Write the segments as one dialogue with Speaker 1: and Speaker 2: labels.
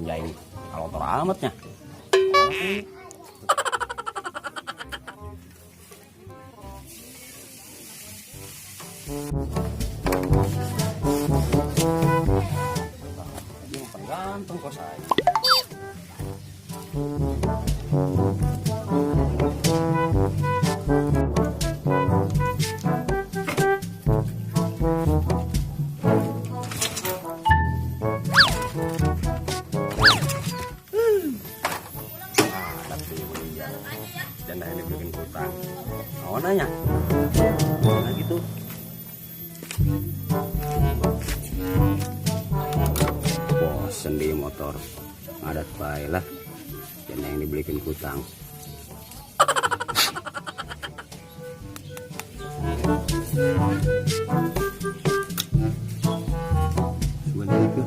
Speaker 1: Anjing, kalotor amatnya. Ini ganteng kok saya. Ah, tapi iya. Janda ini bikin kutang. Oh, nanya. Nah gitu. Bosen di motor. Ngadat bae lah. Janda yang dibelikin kutang. Sebenarnya itu.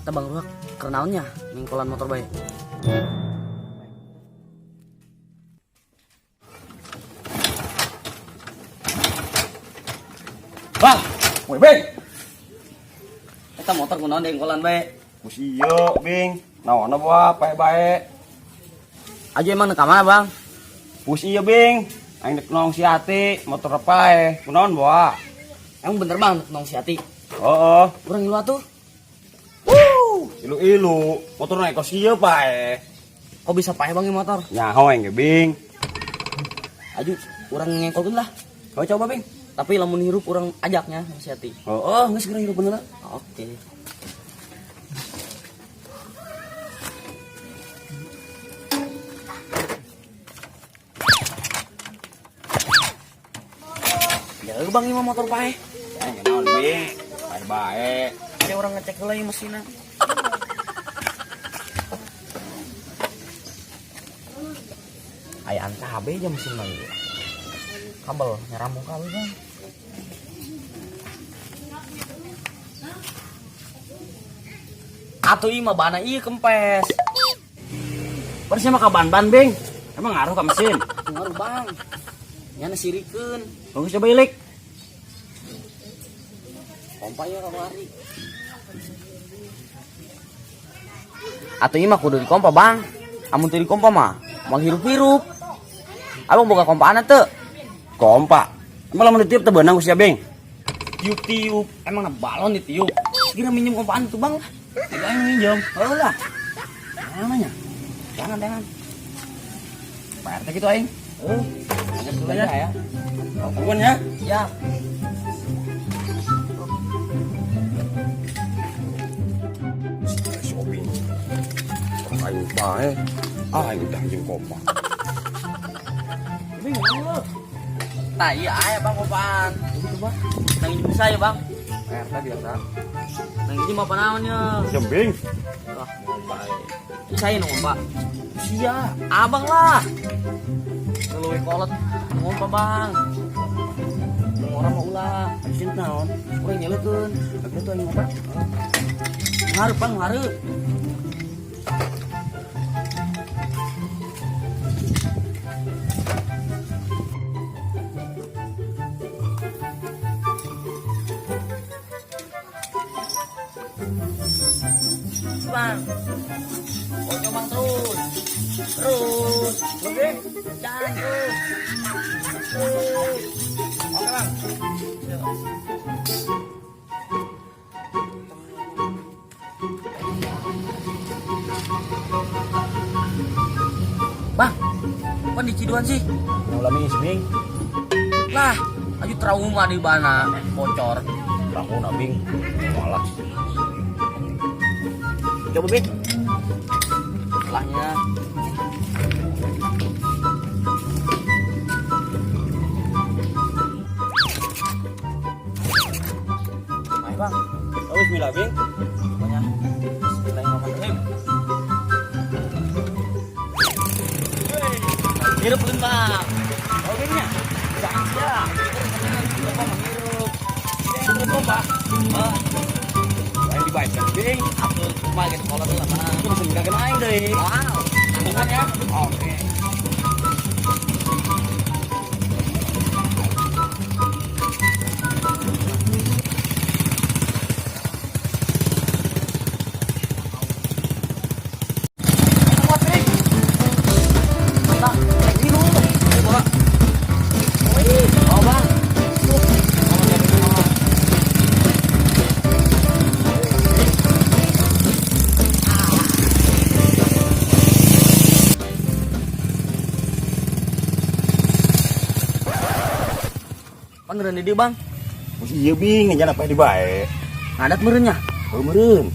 Speaker 2: Kita Bang Ruak kenaonnya mingkolan motor bae.
Speaker 1: Wah, woi Bing.
Speaker 2: Eta motor kunaon dengkolan bae.
Speaker 1: Bus iya, Bing. Naon buah pae bae.
Speaker 2: Aja emang ka mana, Bang?
Speaker 1: Bus iya, Bing. Aing dek nong si Ati, motor pae. Kunaon buah?
Speaker 2: Emang bener Bang nong si Ati.
Speaker 1: Heeh.
Speaker 2: Urang ngilu atuh.
Speaker 1: Wuh, ilu-ilu. Motor naik kos ieu pae.
Speaker 2: Kok bisa pae Bang ieu motor?
Speaker 1: Nyaho aing ge, Bing.
Speaker 2: Aju urang ngengkolkeun lah.
Speaker 1: Kau coba, Bing.
Speaker 2: Tapi lamun hirup urang ajaknya si Ati.
Speaker 1: Heeh, geus geura hirup bener.
Speaker 2: Oke. Ya Bang ieu mah motor pae.
Speaker 1: Aing ge naon, Bing? Pae bae.
Speaker 2: Kayak orang ngecek heula ieu mesinna. Ayaan kabeh aja mesin mah ieu. Kabel nyarambung kabeh, Bang. Atuh ieu mah bana ieu kempes.
Speaker 1: Persnya mah ka ban-ban, Bing. Emang ngaruh ka mesin?
Speaker 2: Ngaruh, Bang. Nyana sirikeun.
Speaker 1: Bagus coba ilik.
Speaker 2: Pompa ieu kamari. Atuh ieu mah kudu dikompa, Bang. Amun teu dikompa mah moal hirup-hirup. Abang boga kompaan teu?
Speaker 1: Kompa. Emang lamun ditiup teu beunang ku sia, Bing?
Speaker 2: Tiup-tiup, emang na balon ditiup. Segera minjem kompaan tuh, Bang.
Speaker 1: Tidak aing minjem.
Speaker 2: Heuh lah.
Speaker 1: Namanya.
Speaker 2: Jangan, jangan.
Speaker 1: Pak RT gitu aing.
Speaker 2: Heuh.
Speaker 1: Lanjut dulu ya. Tungguan ya.
Speaker 2: Ya.
Speaker 1: Si Obing. Aing bae. Ah, aing udah anjing kompa. Bing, lu.
Speaker 2: Tah iya aya Bang kompaan. Coba. Nang ini bisa ya, Bang.
Speaker 1: Pak RT biasa.
Speaker 2: Nang ini mah naon nya?
Speaker 1: Jembing.
Speaker 2: Wah, ngompa. Saya nu ngompa.
Speaker 1: Sia.
Speaker 2: Abang lah. Leuwih kolot ngompa, Bang. Orang mah ulah.
Speaker 1: Anjing naon?
Speaker 2: Urang nyeleukeun.
Speaker 1: Aku tuh aing ngompa.
Speaker 2: Ngarep, Bang, ngarep. Bang. Ojo Bang terus. Terus.
Speaker 1: Oke.
Speaker 2: Jangan terus. Terus.
Speaker 1: Oke, Bang.
Speaker 2: Bang, kok di Ciduan sih?
Speaker 1: Ngulami si Bing.
Speaker 2: Lah, aju trauma di bana bocor.
Speaker 1: Bangun Bing. Malas.
Speaker 2: Coba Bing. Lahnya. Ayo Bang,
Speaker 1: Oh, bismillah, Bing.
Speaker 2: pokoknya Bismillahirrahmanirrahim. Hirup pun Bang.
Speaker 1: Oh, Bingnya.
Speaker 2: Jangan siap. Bapak menghirup.
Speaker 1: Terus kompa.
Speaker 2: Ah,
Speaker 1: Aing dibaca, Bing.
Speaker 2: atuh kumaha gitu kolot lah, Bang.
Speaker 1: Itu mesin kagak aing deui.
Speaker 2: Wow.
Speaker 1: Tungguan ya. Oke.
Speaker 2: Pan eureun di dieu, Bang.
Speaker 1: Iya bing, jangan apa di bae.
Speaker 2: Ngadat meureun nya.
Speaker 1: Oh meureun.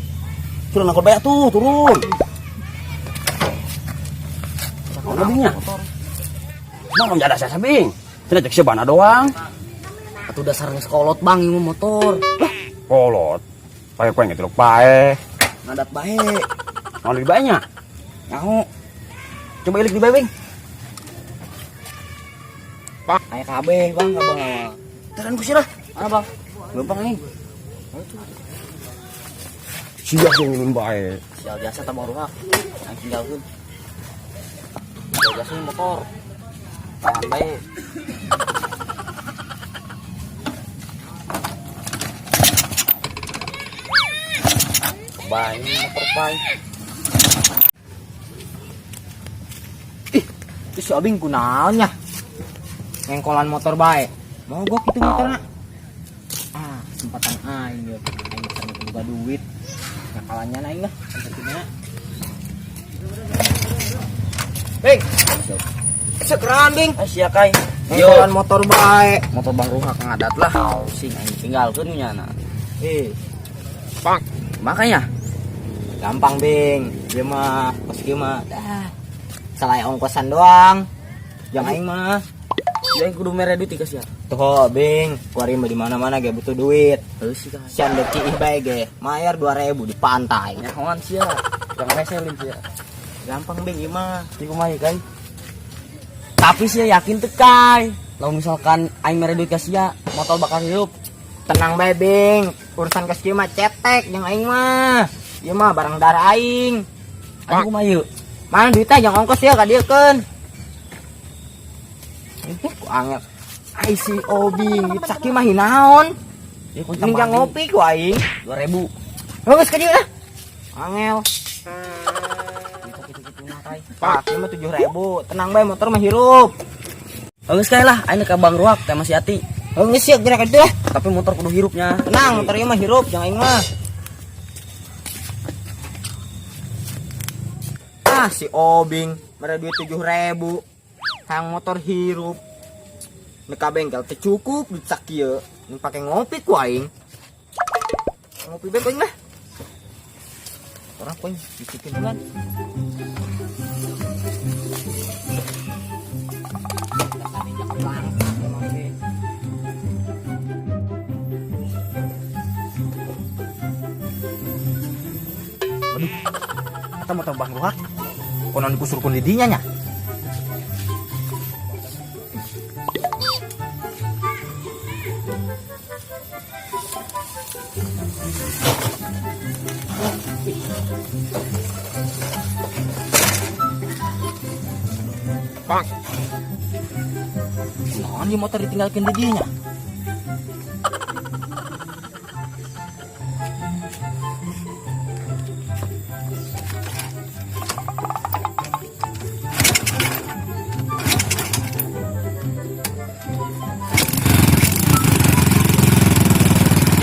Speaker 1: Turun angkot bae tuh, turun. Mana bingnya? Mana ada saya bing. Cenah cek sebana doang.
Speaker 2: Atuh dasar geus kolot, Bang, ieu motor.
Speaker 1: Lah, kolot. Pae kowe ngetilok pae.
Speaker 2: Ngadat bae.
Speaker 1: Mau di bae nya?
Speaker 2: Nyaho. Coba ilik di bae, Bing. Aya kabeh, Bang, ka Bang.
Speaker 1: Teran ku sirah.
Speaker 2: Mana, Bang? Leumpang nih.
Speaker 1: Sia sing minum bae.
Speaker 2: Sial jasa tambah ruhak. Aing tinggalkeun. Sial jasa ini motor. Tahan bae. Bae motor bae. Ih, itu si Abing kunaon nya? Ngengkolan motor bae. Mogok itu motorna. Ah, kesempatan aing yeuh. Aing bisa boga duit. Ngakalannya aing lah, pentingnya. Bing. Sekeran, Bing. Ah, sia kai. Ngengkolan motor bae. Motor Bang Ruhak ngadat lah. Pusing aing tinggalkeun nya na. Eh. Bang. Makanya gampang, Bing. Ieu mah, kos kieu mah. Dah. Salah ongkosan doang. Jangan aing mah. Ya kudu mere duit ka sia. Tuh, Bing, kuari mah di mana-mana ge butuh duit. Heuh sih ka. Sian dek ciih bae ge, mayar 2000 di pantai. Nyahoan sia. Jangan reselin sia. Gampang, Bing, ieu mah. Di kumaha kai? Tapi sia yakin teu kai. Lamun misalkan aing mere duit ka sia, motor bakal hirup. Tenang bae, Bing. Urusan ka sia mah cetek jeung aing mah. Ieu mah barang darah aing. Aduh kumaha ieu? Mana duitnya jangan ongkos ya ka dieu keun. Ku angel. Ai si Obing, duit sakieu mah hinaon? Ya, ku tambah ngopi ku aing. 2000. Geus ka dieu lah. Angel. Pak, ieu mah 7000. Tenang bae motor mah hirup. Geus kae lah, aing ka Bang Ruak teh masih ati. Geus sia gerak dieu lah. Tapi motor kudu hirupnya. Tenang, motor ieu mah hirup, jangan aing mah. Ah, si Obing mere duit 7000. Hayang motor hirup. Nek ka bengkel teu cukup duit sakieu. Nek pake ngopi ku aing. Ngopi bae kuing lah. Orang kuing bisikin bulan.
Speaker 1: Aduh, eta motor Bang Ruhak. Konon dikusurkeun di dinya nya.
Speaker 2: Bang. Kunaon ieu motor ditinggalkeun di dinya?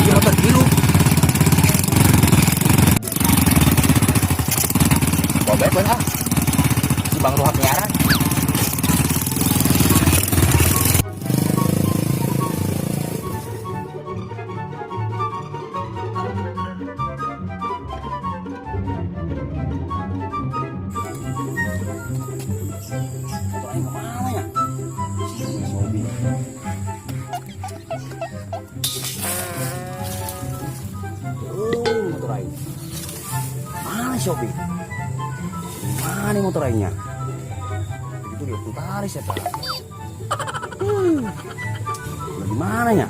Speaker 2: Ieu motor hirup.
Speaker 1: Bawa bae ah. Si Bang Ruhak nyaran. Motor aing kemana ya? Si Sobi. Oh, motor aing. Mana Sobi? Mana motor aingnya? Begitu dia putaris ya, Pak. Bagaimana ya?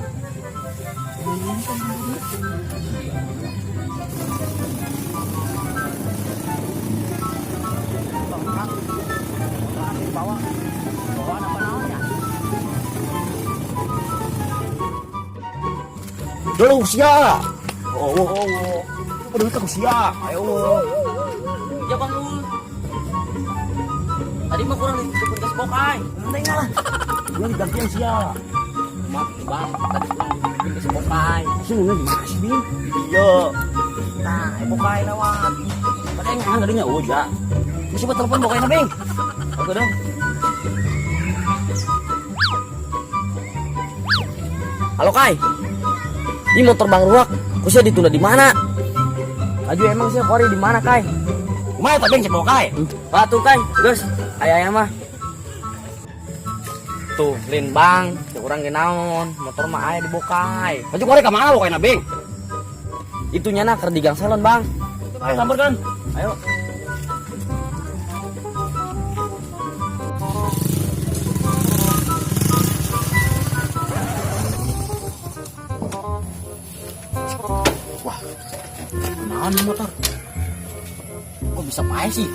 Speaker 1: Dulu sia. Oh, oh, oh. Aduh, aku sia. Ayo.
Speaker 2: Ya Bang Ul. Tadi mah kurang ditutupin ke bokai.
Speaker 1: Penting lah. Gua digantian sia.
Speaker 2: Maaf Bang, tadi kurang ditutupin ke bokai.
Speaker 1: Sini nih dikasih bin.
Speaker 2: Iya. Nah, bokai lewat.
Speaker 1: Tadi yang tadinya oh ya. Mesti buat telepon bokainya, Bing.
Speaker 2: Oke dong. Halo Kai. Ini motor Bang Ruak, ku sia ditunda di mana? Laju emang sih kori di mana Kai?
Speaker 1: Kumaha eta, Bing, cek bawa Kai?
Speaker 2: Batu Kai, geus, aya mah. Tuh, lin Bang, cek urang ge naon, motor mah aya di bokai.
Speaker 1: Laju kori ka mana bokaina, Bing?
Speaker 2: Itu nyana keur di gang salon, Bang.
Speaker 1: Ayo samperkeun.
Speaker 2: Ayo.
Speaker 1: Wah, naon nih motor? Kok bisa pae sih?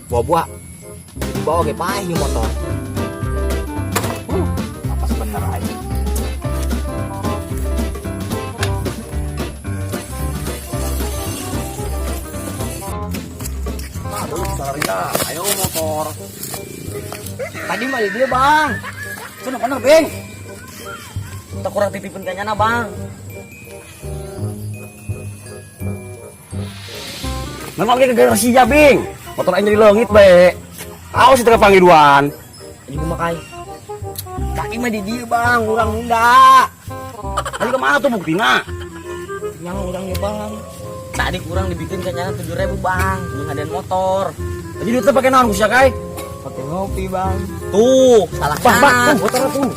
Speaker 1: Buah-buah dibawa ge pae ieu motor. Apa sebener aja? Aduh, sorry ya. Ayo motor.
Speaker 2: Tadi mah di dia, Bang.
Speaker 1: Bener bener, Bing.
Speaker 2: Kita kurang titipin ka nyana, Bang.
Speaker 1: Memang ge gara sia, Bing. Motor aing jadi leungit bae. Awas teu panggiduan.
Speaker 2: Ini mah Kai. Tadi mah di dia, Bang, urang nunda.
Speaker 1: Tadi kemana tuh buktina?
Speaker 2: Yang urang ya, Bang. Tadi kurang dibikin ka nyana 7.000, Bang. Jeung ngadain motor.
Speaker 1: Jadi duitnya pakai naon ku sia, Kai?
Speaker 2: Pakai ngopi, Bang. Tuh, salah.
Speaker 1: Bang, bang, tuh motor tuh.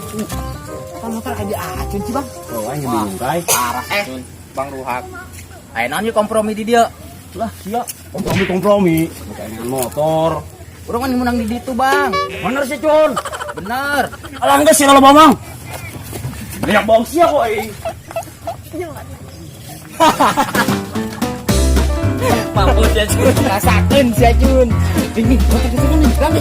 Speaker 2: Kan motor aja acun sih, Bang.
Speaker 1: Oh, aing bingung, Kai.
Speaker 2: Parah.
Speaker 3: Bang Ruhak. Ayo naon ieu kompromi di dieu?
Speaker 1: Lah, sia. Kompromi-kompromi. Bukan motor.
Speaker 3: Urang kan menang di ditu, Bang.
Speaker 1: Bener sih, Cun.
Speaker 3: Bener.
Speaker 1: Alah enggak sih kalau mamang. Banyak bohong sia kok aing.
Speaker 2: Mampus ya, Cun.
Speaker 3: Rasakeun sia Jun. Ini motor kesini nih, Bang.